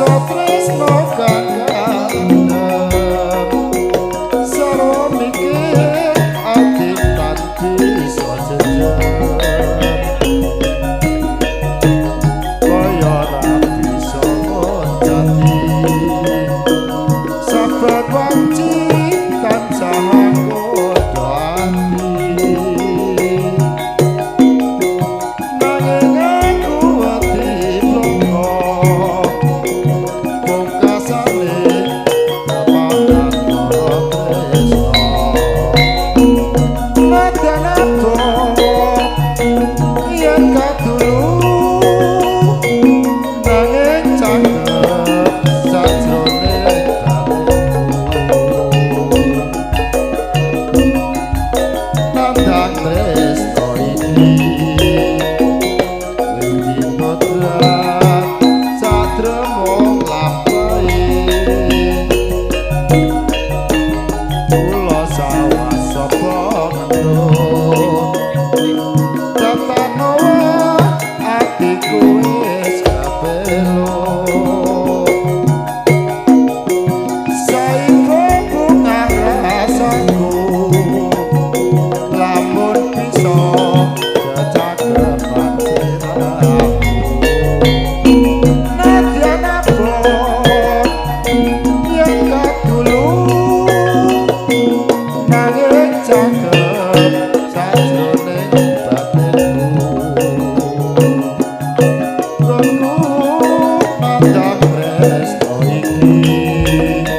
Rasa tresno kang kandhem sarwa mikir ati tan bisa jejer kaya ra bisa ngojati saben wanci tansah nggodha ati nanging aku wedi blongo pungkasane kepadan para tresno nadyan abot yen kadulu nanging cakep sajroning batinku nandhang tresno iki wis dinodrat satremo nglampahi kula sawah sapa ngendut tatanowa atiku wis kepelut saiki bungah rasaku lamun bisa kecakepan sliramu nadyan abot yen kadulu nanging cakep sajroning batinku nggonku nandhang tresno iki wis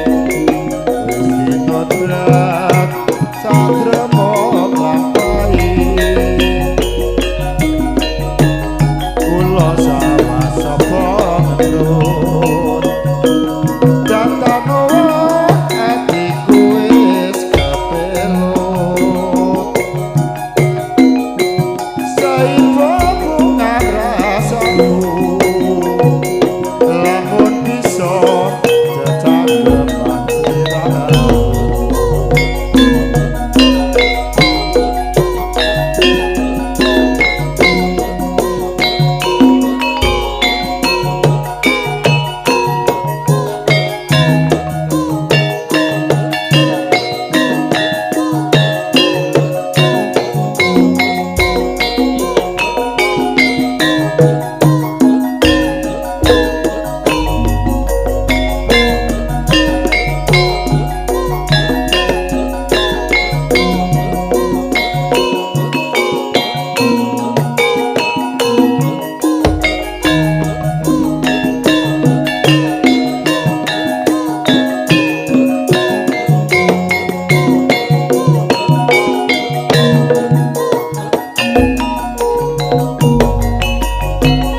dinodrat satremo nglampahi kula sawah sapa ngendut datanowa atiku wis kepelut saipo bungah rasaku lamun bisa cecakepan sliramu.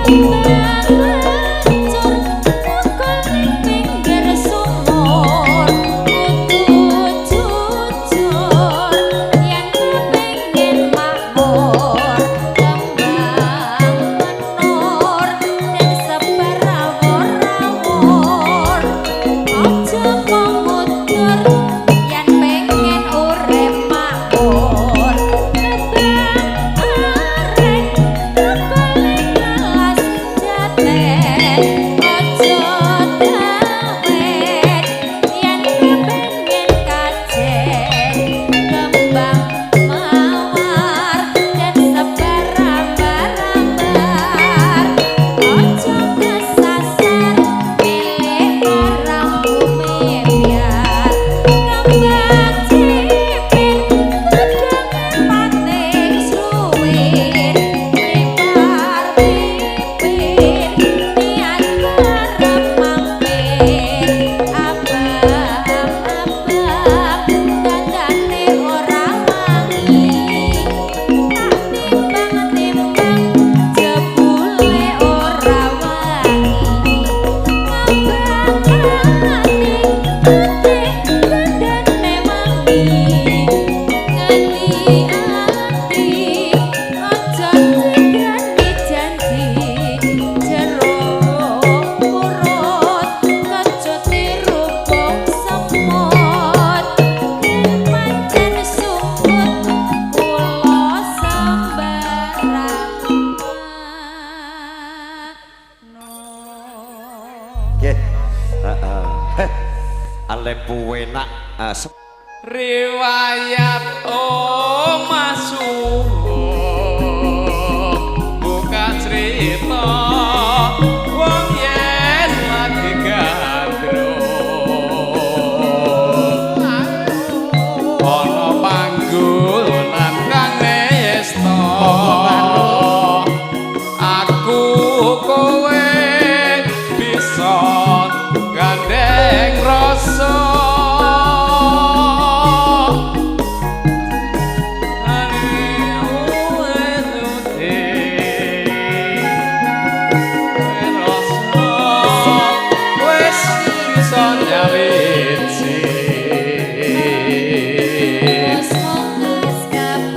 Kembang hancur mukul ning pinggir sumur kudu jujur yen kepengin makmur kembang menur dan sebar rawur-rawur aja mung mundur yen pengen urip makmur kembang aren tukul ning alas jaten aja dawet yen kepengin kajen kembang mawar dan sebar rambar-rambar aja kesasar milih barang bumi biar kembang cipir godhonge pating sluwir mripar pipir niat arep mampir abang-abang dandane ora wangi tak timbang-timbang jebule ora wangi ngambang ati putih dandane wangi ngati ati aja digrani janji jero purut kecut dirubung semut yen pancen sungut kula sembarang. Nggih. Heeh. Alepu enak. Riwayat omah suwung buka cerita wong yen lagi gandrung ana panggonan kang nesta, aku kowe bisa gandeng rasa. Wis bisa nyawiji. Wis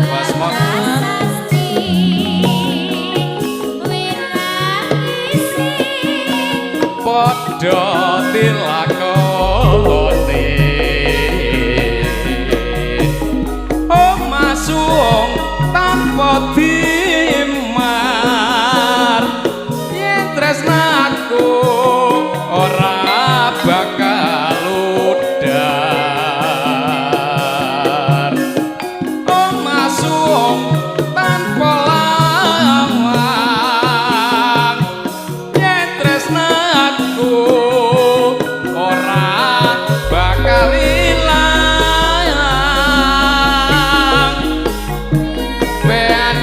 Wes prasasti wirangisi. Padha dilakoni omah suwung tanpa dimar, yen tresnaku ora bakal udar. Omah suwung tanpa lawang, yen tresnaku ora bakal ilang. Pean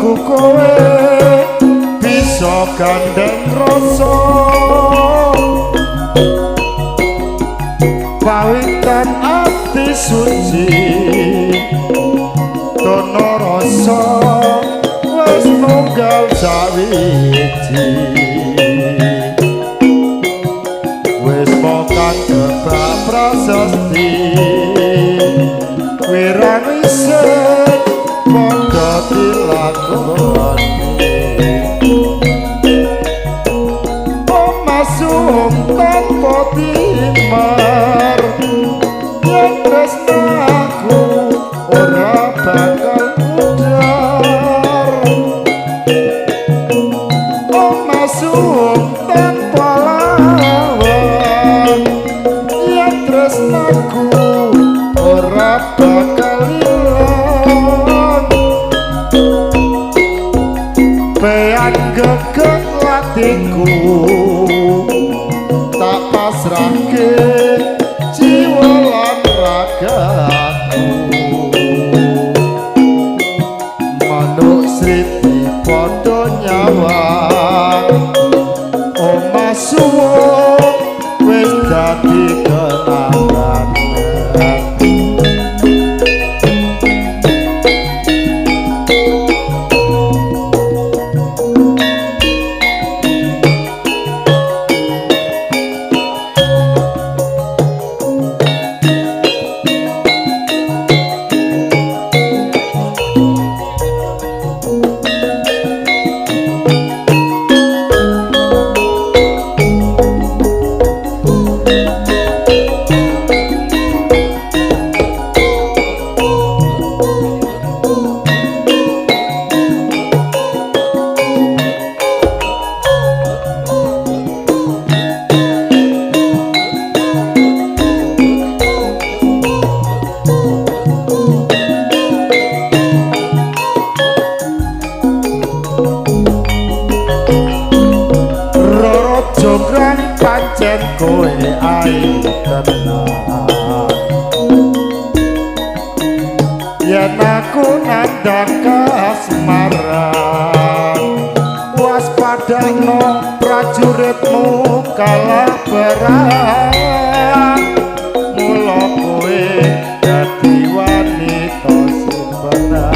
aku kowe bisa gandeng rasa pawitan ati suci tono rasa wis nunggal sawiji wis mokan kebak prasasti wirang isin padha dilakoni omasuhung tanpa timar yen tresnaku ora bakal pudar omasuhung tanpa lawan yen tresnaku ora bakal ilang pean gegek atiku tak pasrahke jiwa lan ragaku manuk sriti padha nyawang omah suwung wis dadi kenangan. Roro Jonggrang pancen kowe ae tenan yen aku nandhang kasmaran waspadano prajuritmu kalah perang mula kowe dadi wanita sing bener.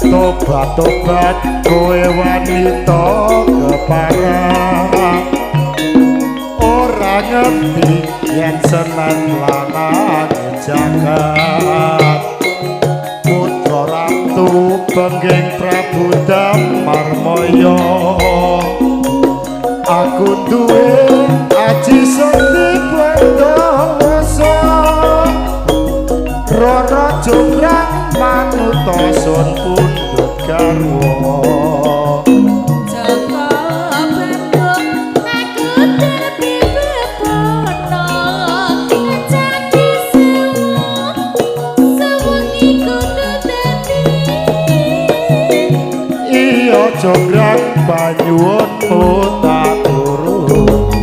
Tobat-tobat kowe wanita keparang ora ngerti yen seneng lanang jagat putra ratu pengging Prabu Damarmaya aku duwe aji sekti Bandawasa Roro Jonggrang manuta sun pundhut garwa. Joko Bandung aku dadi bebono jadi sewu sewengi kudu dadi iya Jonggrang panyuwunmu tak turuti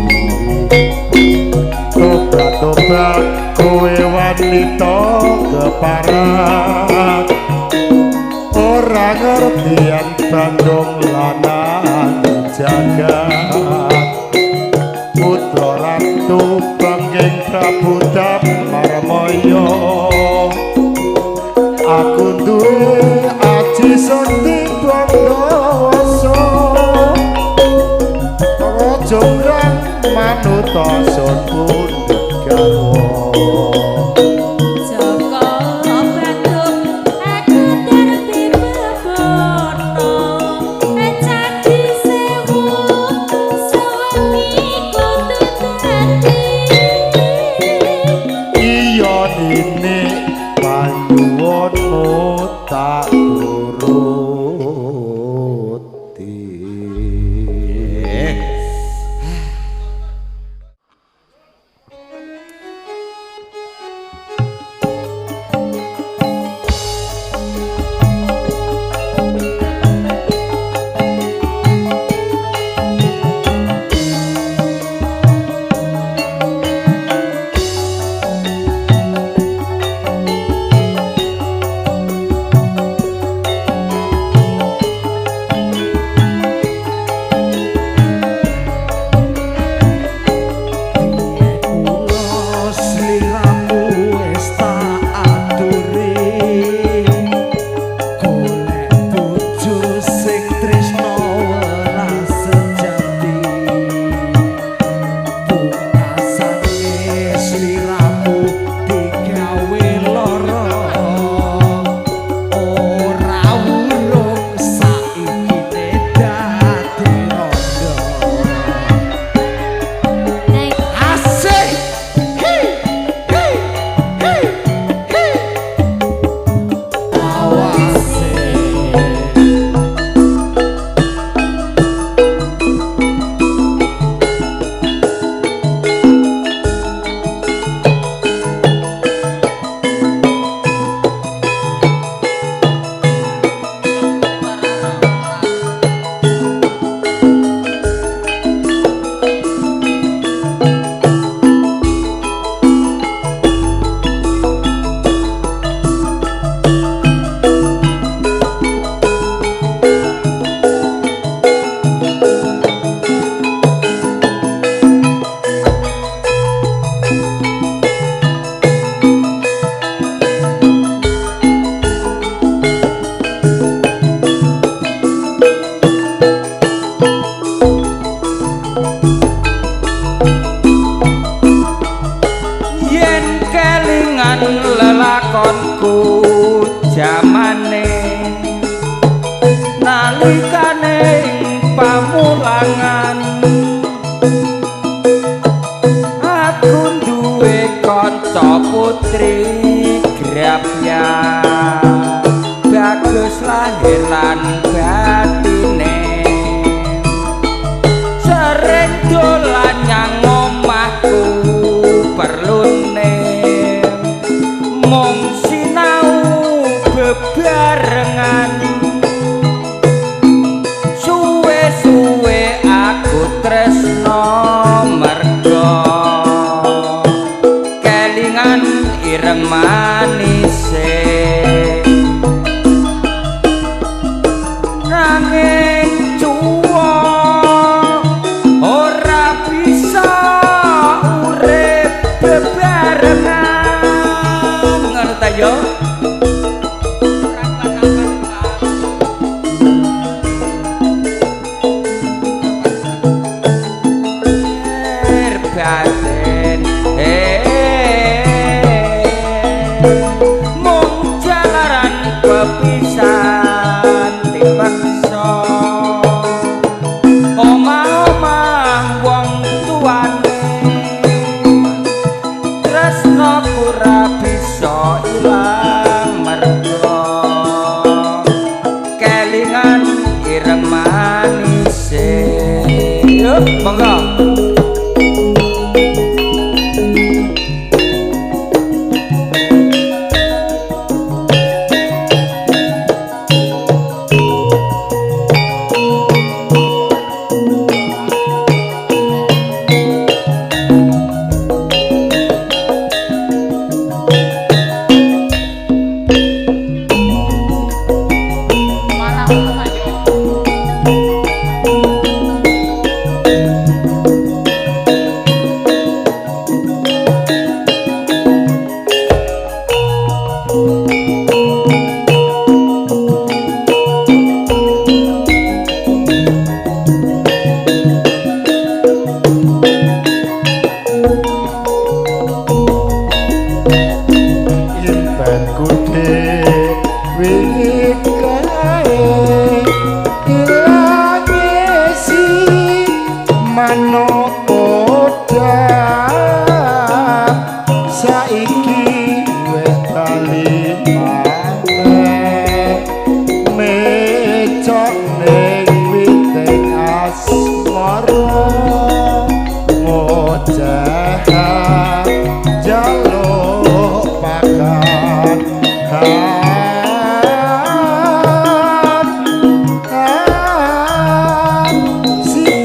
tobat-tobat kowe wanita keparang ora ngerti yen Bandung lanang jagat putra ratu pengging Prabu Damarmaya aku duwe aji sekti Bandawasa Roro Jonggrang manuta sun pundhut garwa. Joko Bandung aku dadi bebono jadi sewu sewengi kudu dadi iya nini panyuwunmu tak turuti. Lelakonku jamane nalikane pamulangan aku duwe kanca putri grabya bagus lahir lan batine sering dolan nyang omahku perlune mung sinau bebarengan suwe-suwe aku tresno mergo kelingan ireng manise nanging cuwa ora bisa urip bebarengan ngono ta yo. Batin mung jalaran pepisan dipaksa omah-omah wong tuane tresno ora bisa ilang mergo kelingan ireng manise. Yuk monggo. Si